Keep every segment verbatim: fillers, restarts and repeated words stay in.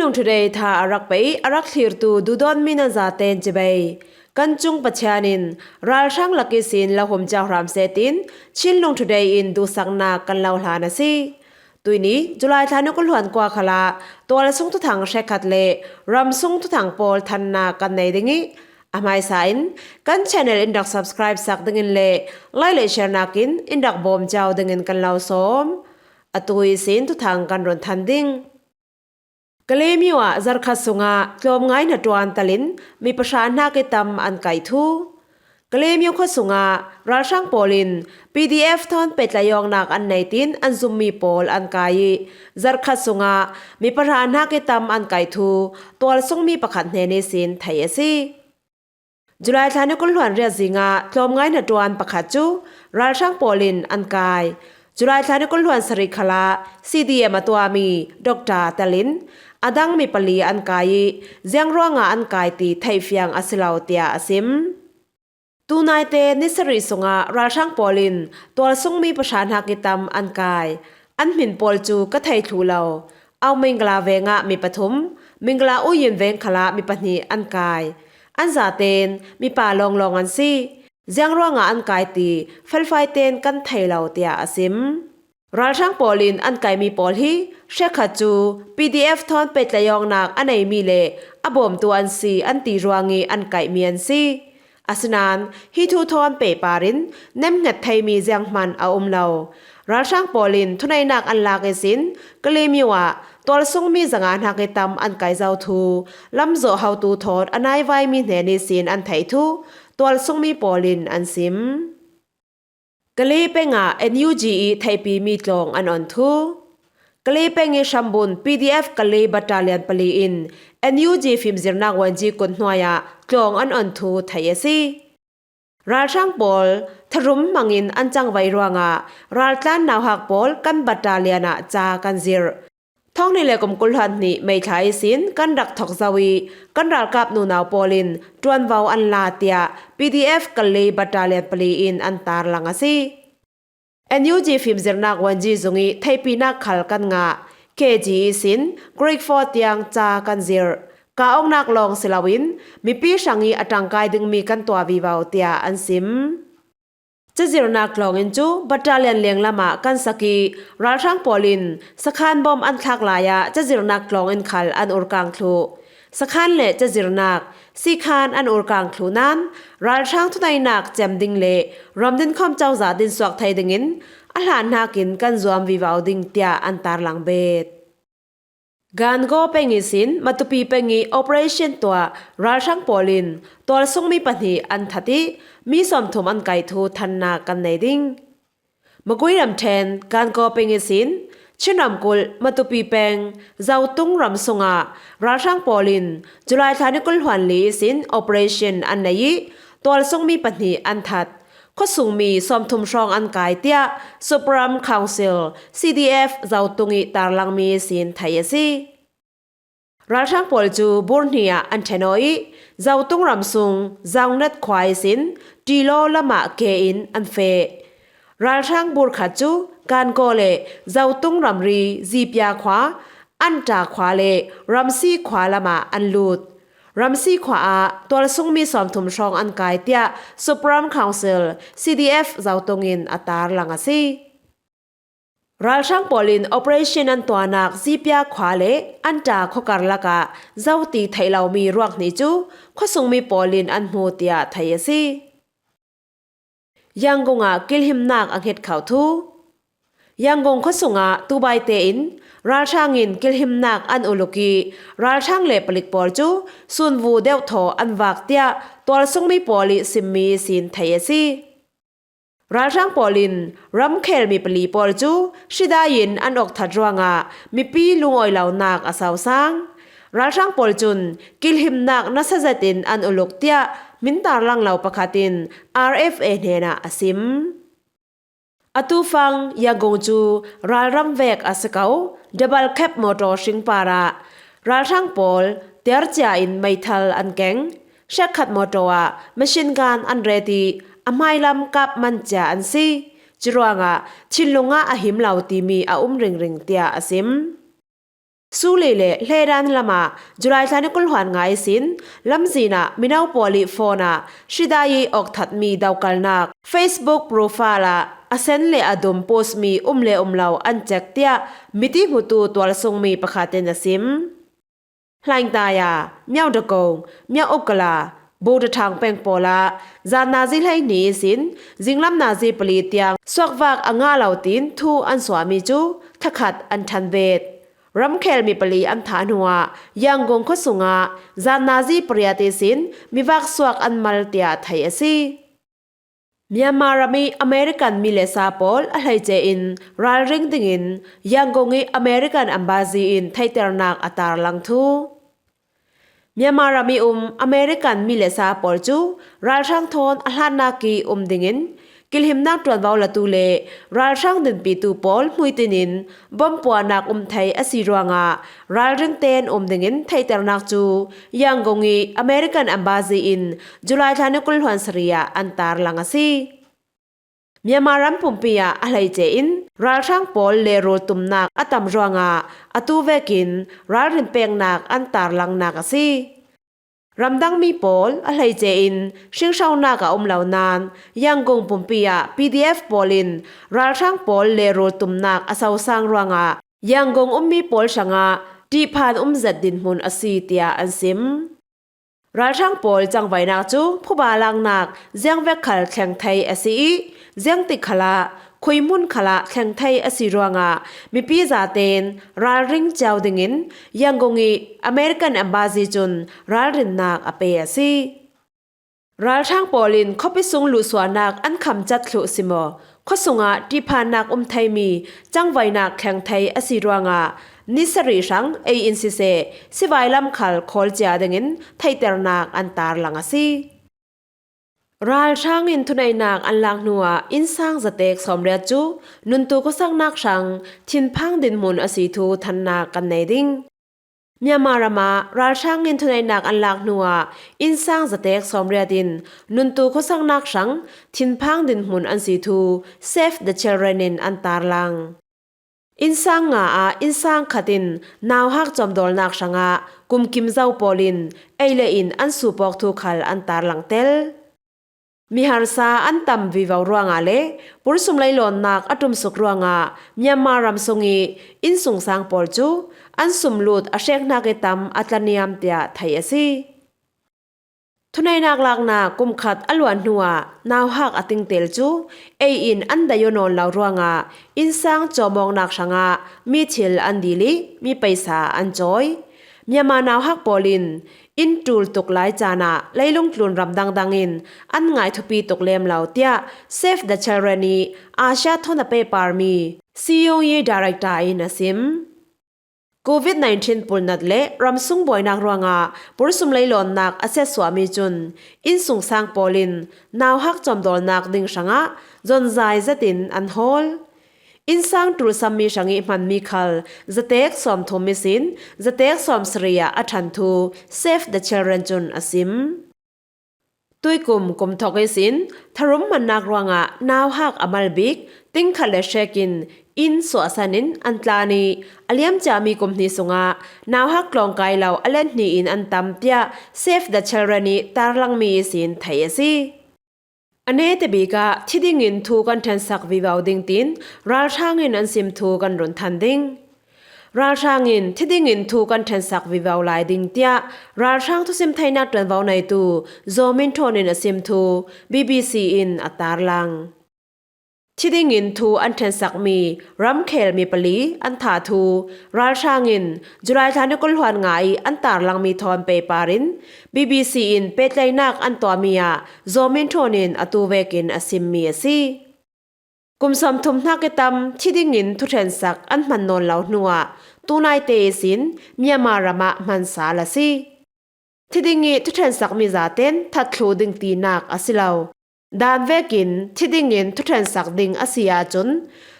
Chinlung Today tha a rak pei, a rak thlirtu duhdawtmi nan zaten cibai. Kan cung Pathian in ralhrang lak ihsin lo hum ciau hram seh tiin Chinlung Today in duhsaknak kan lo hlan a si. Tuini July thla ni kul hluan kua khalah tualsung thuthang hrekkhat le ramsung thuthang pawl thannak kan nei ding ih, a hmaisa in kan channel in rak subscribe sak dingin le like le share nakin in rak bawm ciau dingin kan lo sawm. Atu ihsin thuthang kan run than ding. Kalaymyo ah zarhkhat sungah tlawmngai hnaṭuan telin mi pahra hnak ih tam an kaih thu. Kalaymyo khua sungah ralhrang pawl in P D F thawn pehtlaih awknak an nei tiin an zummi pawl an kai ih, zarhkhat sungah mi pahra hnak ih tam an kaih thu tualsungmi pakhat hnen ihsin theih a si. July thla ni kul hluan riat zingah tlawmngai hnaṭuan pakhat cu ralhrang pawl in an kai. July thla ni kul hluan sarih khalah C D M a tuahmi Doctor telin a dang mi pali an kai ih, ziang ruangah an kai ti theihfiang a si lo, tiah a sim. Tunaite ni sarih sungah ralhrang pawl in tualsungmi pahra hnak ih tam an kai. An hmin pawl cu ka thei thluh lo. Au Mingla vengah mi pathum, Mingla Uyin veng khalah mi pahnih an kai. An zaten mipa lawnglawng an si. Ziang ruangah an kai ti felfai ten kan thei lo, tiah a sim. Ralhrang pawl in an kaihmi pawl hi hrekkhat cu P D F thawn pehtlaih awknak a neimi le a bawmtu an si an ti ruangih an kaihmi an si. Asinain hi thu thawn pehpar in nemhnget theimi zianghman a um lo. Ralhrang pawl in thuneihnak an lak ihsin Kalaymyo ah tualsungmi zanga hnak ih tam an kai zo thu lamzawh hotu thawn a naivaimi hnen ihsin an theih thu tualsungmi pawl in an sim. Kalay peng ah N U G ih theihpimi tlawng an on thu. Kalay peng ih hrambun P D F Kalay Battalion pali in N U G fimzirnak wanji kut hnuai ah tlawng an on thu theih a si. Ralhrang pawl tharum hmangin an cangvai ruangah raltlan nauhak pawl kan battalion ah ca kan zirh. Thawng hnih le kum kul hluan hnih May thla ihsin kan rak thok zo ih kan ralkap nunau pawl in ṭuanvo an la, tiah P D F Kalay Battalion pali in an tarlang a si. N U G fimzirnak wanji zung ih theihpinak khal kan ngah. K G ihsin Grade four tiang ca kan zirh. Kah awknak lawng si loin mipi hrangih a ṭangkai dingmi kan tuah vivo, tiah an sim. Cazirnak tlawng inn cu battalion lenglam ah kan sak ih ralhrang pawl in sakhan bawm an thlak lai ah cazirnak tlawng inn khal an urkang thluh. Sakhan le cazirnak, sikhan an urkang thluh nain ralhrang thuneihnak cem ding le ram dinkhawm cozah dinsuak thei dingin a hlan hnakin kan zuam vivo ding, tiah an tarlang bet. Gangaw peng ihsin Matupi peng ih operation tuah ralhrang pawl in tualsungmi pahnih an that ih mi sawmthum an kaih thu thannak kan nei ding. Magway ramṭhen Gangaw peng ihsin Chin ramkulh Matupi peng Zotung ram sungah ralhrang pawl in July thla ni kul hluan li ihsin operation an nei ih tualsungmi pahnih an that. Khuasungmi sawmthum hrawng an kai, tiah Supram Council, C D F, Zotung ih tarlangmi ihsin theih a si. Ralhrang pawl cu bur hnih ah an ṭhen aw ih Zotung ram sung Zaungnat khua ihsin Ṭilaw lamah ke in an feh. Ralhrang bur khat cu Gangaw le Zotung ramri Zipia khua, Anta khua le Ramsi khua lamah an lut. Ramsi khua ah tualsungmi sawmthum hrawng an kai, tiah Supram Council, C D F, Zotung in a tarlang a si. Ralhrang pawl in operation an tuahnak Zipia khua le Anta khua karlak ah zo ti theih lomi ruak hnih cu khuasungmi pawl in an hmu, tiah theih a si. Yangon ah kilhimnak a hnget khauh thu. Yangon khuasung ah tubaite in ralhrang in kilhimnak an uluk ih ralhrang le palik pawl cu sunvu deuhthaw an vak, tiah tualsungmi pawl ih simmi ihsin theih a si. Ralhrang pawl in ramkhel mi pali pawl cu hridai in an okthat ruangah mipi lungawi lonak a sosang. Ralhrang pawl cun kilhimnak nasa zetin an uluk, tiah hmin tarlang lo pakhat in R F A hnenah a sim. Atu fang Yangon cu ralram vek a si ko, double cab motor hring parah ralhrang pawl tiarcia in meithal an keng. Hrekkhat motor ah machine gun an ret ih a hmailam kap man cia an si. Curuangah thinlung ah a him lo timi a um ringring, tiah a sim. Suli le hledan lamah July thla ni kul hluan nga ihsin lamzinah mino pawl ih phone ah Shida ih awkthatmi dokalnak Facebook profile ah a sen le a dum postmi um le um lo an check tiah miti hmutu tualsungmi pakhat in a sim. Hlaingtaya, Myaudakong, Myaukala, Bodathang peng pawlah zan nazi hleihnih ihsin zinglam nazi pali tiang suakvak a ngah lo tiin thu an suahmi cu thakhat an ṭhan vet. Ramkhel mi pali an thah hnuah Yangon khuasungah zan nazi pariat ihsin mivak suak an mal tiah theih a si. Myanmar ram ih American mi le sa pawl a hleice in ralring dingin Yangon ih American Embassy in theihternak a tarlang thu. Myanmar ram ih um American mi le sa pawl cu ralhrang thawn a hlatnak ih um dingin kilhimnak ṭuanvo latu le ralhrang dinpitu pawl hmuitin in bomb puahnak um thei a si ruangah ralring tein um dingin theihternak cu Yangon ih American Embassy in July thla ni kul hluan sarih ah an tarlang a si. Myanmar ram pumpi ah a hleice in ralhrang pawl le rawl tumnak a tam ruangah atu vekin ralrin peknak an tarlangnak a si. Ramdangmi pawl a hleice in hringhronak a um lo nain Yangon pumpi ah P D F pawl in ralhrang pawl le rawl tumnak a sosang ruangah Yangon ummi pawl hrangah ṭihphan um zet dinhmun a si, tiah an sim. Ralhrang pawl cangvaihnak cu phuba laknak ziangvek khal thleng thei a si ih, ziangtik khalah, khuihmun khalah thleng thei a si ruangah mipi zaten ralring cio dingin Yangon ih American Embassy cun ralrinnak a pe a si. Ralhrang pawl in khuapi sung luhsuahnak an khamcat thluh si maw, khuasungah ṭihphannak um theimi cangvaihnak thleng thei a si ruangah ni sarih hrang ei in siseh, sivailam khal khawl cia dingin theihternak an tarlang a si. Ralhrang in thuneihnak an lak hnuah innsang zatek sawmriat cu nuntu khuasaknak hrang thinphang dinhmun a si thu thannak kan nei ding. Myanmar ram ah ralhrang in thuneihnak an lak hnuah innsang zatek sawmriat in nuntu khuasaknak hrang thinphang dinhmun an si thu Save the Children in an tarlang. Innsang nga ah innsang khat in nauhak cawmdawlnak hrangah kumkim zo pawl in ei le in an suupawk thu khal an tarlang tel. Mi harsa an tam vivo ruangah le pursum leilawnnak a ṭumsuk ruangah Myanmar ram sung ih innsungsang pawl cu an sumlut a hreknak ih tam a tlaniam tiah theih a si. Thuneihnak laknak kum khat a luan hnuah nauhak a tingtel cu ei in an dai aw nawn lo ruangah innsang cawmawknak hrangah mi thil an dil ih mi paisa an cawi. Myanmar nauhak pawl in in ṭul tuk lai caan ah leilung tlun ram dangdang in an ngai thupi tuk lem lo, tiah Save the Children ih Asia thawn a pehparmi Siyong Yi Director in a sim. Covid nineteen pulnat le ramsung buainak ruangah pursum leilawnnak a siatsuahmi cun innsungsang pawl in nauhak cawmdawlnak ding hrangah zonzai zetin an hawl. Innsang ṭulsammi hrang ih hmanmi khal zatek sawmthum ihsin zatek sawmsarih ah a ṭhan thu Save the Children cun a sim. Tuikum kum thawk ihsin tharum hmannak ruangah nauhak a mal bik tingkhat le hrek in inn suahsan in an tlan ih a liamciami kum hnih sungah nauhak tlawngkai lo a let hnih in an tam, tiah Save the Children ih tarlangmi ihsin theih a si. A nete bik ah thi dingin thu kan ṭhensak vivo ding tiin ralhrang in an sim thu kan run than ding. Ralhrang in thi dingin thu kan ṭhensak vivo lai ding, tiah ralhrang thusim theinak ṭuanvo neitu Zaw Min Thawn in a sim thu B B C in a tarlang. Thi dingin thu an ṭhensakmi ramkhel mi pali an thah thu ralhrang in July thla ni kul hluan nga ih an tarlangmi thawn pehpar in B B C in pehtlaihnak an tuahmi ah Zaw Min Thawn in atu vekin a simmi a si. Kum sawmthum hnak ih tam thi dingin thuṭhensak an hman nawn lo hnuah tunaite ihsin Myanmar ram ah hman sal a si. Thi ding ih thuṭhensakmi zaten that thluh ding tinak a si lo. Daan vekin thi dingin thuṭhensak ding a si ahcun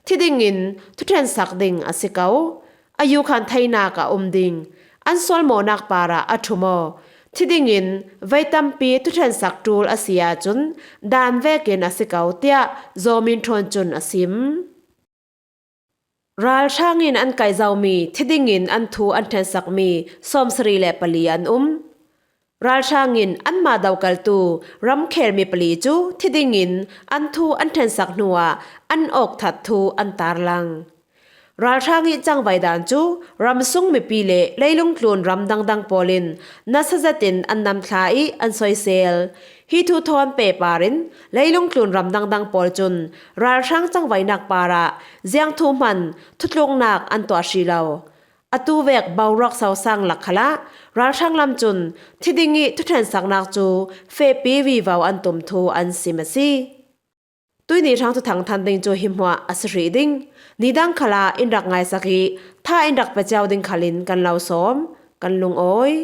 thi dingin thuṭhensak ding a si ko. A yukhan theinak a um ding. An sualmawhnak parah a ṭhum aw. Thi dingin vei tampi thuṭhensak ṭul a si ahcun daan vekin a si ko, tiah Zaw Min Thawn cun a sim. Ralhrang in an kaih zomi thi dingin an thu an ṭhensakmi sawmsarih le pali an um. Ralhrang in anmah dokaltu ramkhel mi pali cu thi dingin an thu an ṭhensak hnuah an awk that thu an tarlang. Ralhrang i cangvai dan cu ramsung mipi le leilungtlun ram dangdang pawl in nasa zetin an namthla i an soisel. Hi thu thawn pehpar in leilungtlun ram dangdang pawl cun ralhrang cangvainak parah ziangthu hman thutluknak an tuah hrih lo. Atu vek boruak sosang lak khalah ralhrang lam cun thi ding i thuṭhensaknak cu fehpi vivo an tum thu an sim a si. Tuihni hrang thuthang than ding cu hi hmuah a si hrih ding. Nidang khalah in rak ngaisak i tha in rak pe cio ding khalin kan lo sawm, kan lungawi.